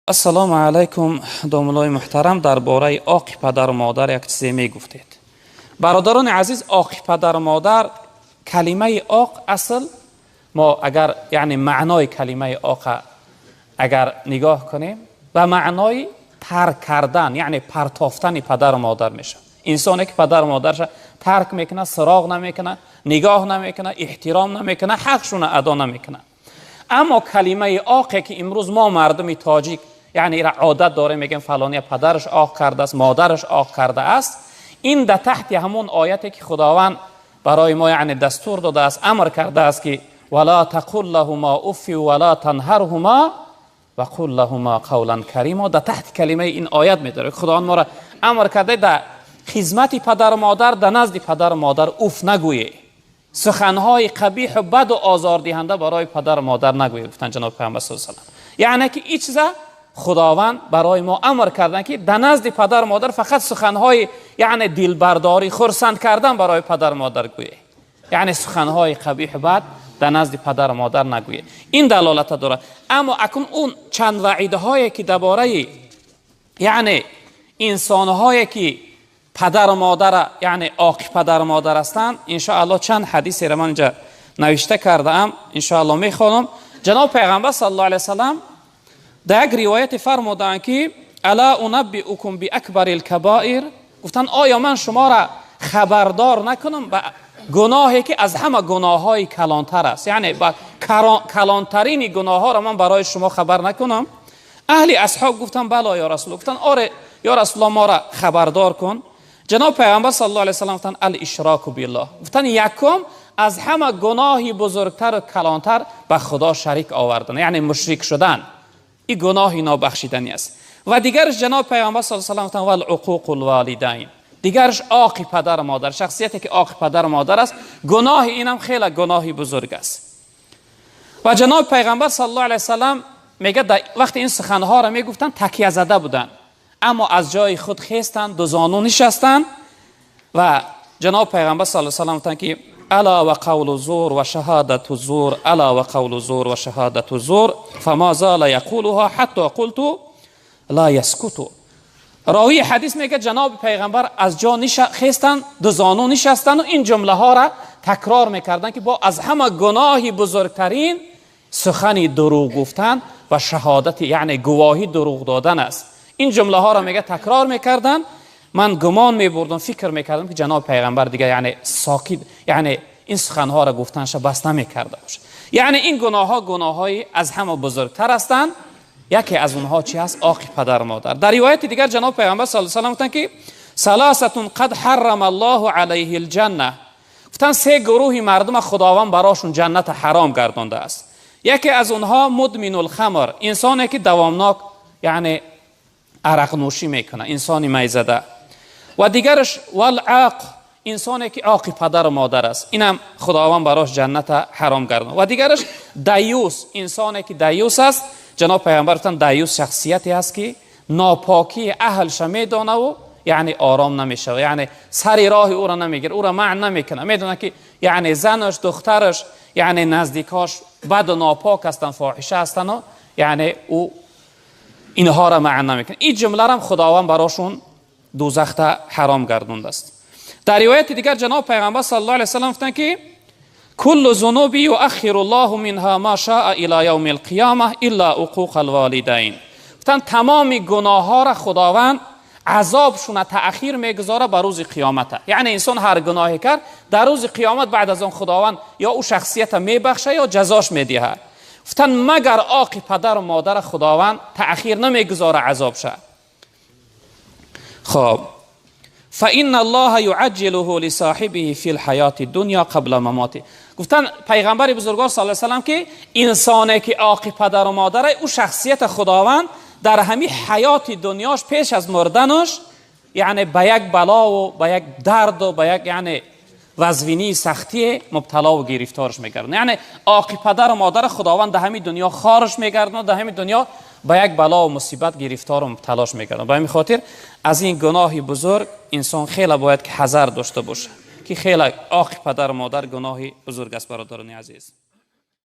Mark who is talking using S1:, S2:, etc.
S1: Ассалому алайкум, домулои муҳтарам, дар бораи оқи падару модар як чизе мегуфтед. Бародарони азиз, оқи падару модар, калимаи оқ асл мо агар яъне маънои калимаи оқа агар нигоҳ кунем, ба маънои тарк кардан, яъне партофтани падару модар мешавад. Инсоне ки падару модарша тарк мекунад, суроғ намекунад, нигоҳ намекунад, эҳтиром намекунад, ҳақшуна адо намекунад. Аммо калимаи оқе ки имрӯз мо мардуми тоҷик яъне ира одат дорем, мегӯем фалония падараш оқ кардааст, модараш оқ кардааст, ин дар таҳти ҳамон ояте ки Худованд барои мо яъне дастур додааст, амр кардааст ки вала тақул лаҳума уффи вала танҳарҳума ва қул лаҳума қавлан карима, дар таҳти калимаи ин оят медорад. Худованд моро амр карда дар хизмати падару модар, дар назди падару модар уф нагӯе, суханҳои қабиҳу баду озордиҳанда барои падару модар нагӯе, гуфтанд ҷаноби Пайғамбар саллаллоҳу алайҳи васаллам. Яъне ки ин чиза Худованд барои мо амр кардан ки дар назди падару модар фақат суханҳои яъне дилбардорӣ, хурсанд кардан барои падару модар гӯе, яъне суханҳои қабиҳу бад дар назди падару модар нагӯе. Ин далолата дорад. Аммо акун он чанд ваъидҳое ки дар бораи яъне инсонҳое ки падару модара яъне оқи падару модар ҳастанд, иншоаллоҳ чанд ҳадисеро ман инҷа навишта кардаам, иншоаллоҳ мехонам. Ҷаноб Пайғамбар саллаллоҳу алайҳи васаллам дар як ривояте фармудаанд ки ала унаббиукум биакбари лкабоир, гуфтанд оё ман шуморо хабардор накунам ба гуноҳе ки аз ҳама гуноҳҳои калонтар аст, яъне ба калонтарини гуноҳҳоро ман барои шумо хабар накунам? Аҳли асҳоб гуфтанд бало ё Расулуллоҳ, гуфтанд оре ё Расулуллоҳ, моро хабардор кун. Ҷаноб Пайғамбар саллаллоҳу алайҳи васаллам гуфтанд ал-ишроку биллоҳ, гуфтанд якум аз ҳама гуноҳи бузургтару калонтар ба Худо шарик овардан, яъне мушрик шудан, ин гуноҳи нобахшиданӣ аст. Ва дигараш ҷаноб Пайғамбар саллаллоҳу алайҳи васаллам гуфтанд вал-уқуқу лволидайн, дигараш оқи падару модар, шахсияте ки оқи падару модар аст, гуноҳи инам хеле гуноҳи бузург аст. Ва ҷаноб Пайғамбар саллаллоҳу алайҳи васаллам мегӯяд вақте ин суханҳоро мегуфтанд такя зада буданд, аммо аз ҷои худ хестанд, дузону нишастанд ва ҷаноб Пайғамбар саллаллоҳу алайҳи васаллам гуфтанд ки ала ва қавлу зур ва шаҳодату зур, ала ва қавлу зур ва шаҳодату зур, фама зала яқулуҳа ҳатто қулту ла яскуту. Ровии ҳадис мегӯяд ҷаноби Пайғамбар аз ҷо хестанд, дузону нишастанду ин ҷумлаҳоро такрор мекарданд ки бо аз ҳама гуноҳи бузургтарин сухани дурӯғ гуфтан ва шаҳодати яъне гувоҳӣ дурӯғ додан аст. Ин ҷумлаҳоро мега такрор мекарданд. Ман гумон мебурдам, фикр мекардам ки ҷаноби Пайғамбар дига яъне сокит, яъне ин суханҳоро гуфтанша бас намекарда бошад. Яъне ин гуноҳҳо гуноҳҳои аз ҳама бузургтар ҳастанд. Яке аз онҳо чи ҳаст? Оқи падару модар. Дар ривояти дигар ҷаноб Пайғамбар саллаллоҳу алайҳи васаллам гуфтанд ки саласатун қад ҳаррама аллоҳу алайҳи лҷанна, гуфтанд се гурӯҳи мардума Худованд барошон ҷанната ҳаром гардондааст. Яке аз онҳо мудминулхамр, инсоне ки давомнок яъне арақнӯшӣ мекунад, инсони майзада. Ва дигараш валъақ, инсоне ки оқи падару модар аст, инам Худованд барош ҷанната ҳаром гардонд. Ва дигараш даюс, инсоне ки даюс аст. Ҷаноб Пайғамбар гуфтанд даюс шахсияте аст ки нопокии аҳлша медонаву яъне ором намешавад, яъне сари роҳи ӯро намегирад, ӯро маън намекунад, медонад ки яъне занаш, духтараш, яъне наздикош баду нопок ҳастанд, фоҳиша ҳастанду яъне ӯ инҳоро маън намекунад. Ин ҷумларам Худованд барошон дӯзахта ҳаром гардондааст. Дар ривояти дигар ҷаноб Пайғамбар саллаллоҳу алайҳи васаллам гуфтанд ки куллу зунуби юаххиру ллоҳу минҳа ма шаа ила явми лқиёма илла уқуқа лволидайн, гуфтанд тамоми гуноҳҳоро Худованд азобшуна таъхир мегузорад ба рӯзи қиёмата. Яъне инсон ҳар гуноҳе кард, дар рӯзи қиёмат баъд аз он Худованд ё ӯ шахсията мебахша ё ҷазош медиҳад. Гуфтанд магар оқи падару модара Худованд таъхир намегузора азобша. Хоб, فإن الله يعجله لصاحبه في الحياة الدنيا قبل مماته. گفتن پیغمبر بزرگوار صلی الله علیه و سلم که انسانی که عاق پدر و مادره، او شخصیت خداوند در همی حیات دنیاش پیش از مردنش یعنی به یک بلا و به یک درد و به یک یعنی وزوینی سختی مبتلا و گرفتارش میگردن. یعنی عاق پدر و مادر خداوند در همین دنیا خارش میگردن و در همین دنیا به یک بلا و مصیبت گرفتار و مبتلاش میگردن. به همین خاطر از این گناه بزرگ انسان خیلی باید که حذر داشته باشه که خیلی عاق پدر و مادر گناهی بزرگ است. برادران عزیز.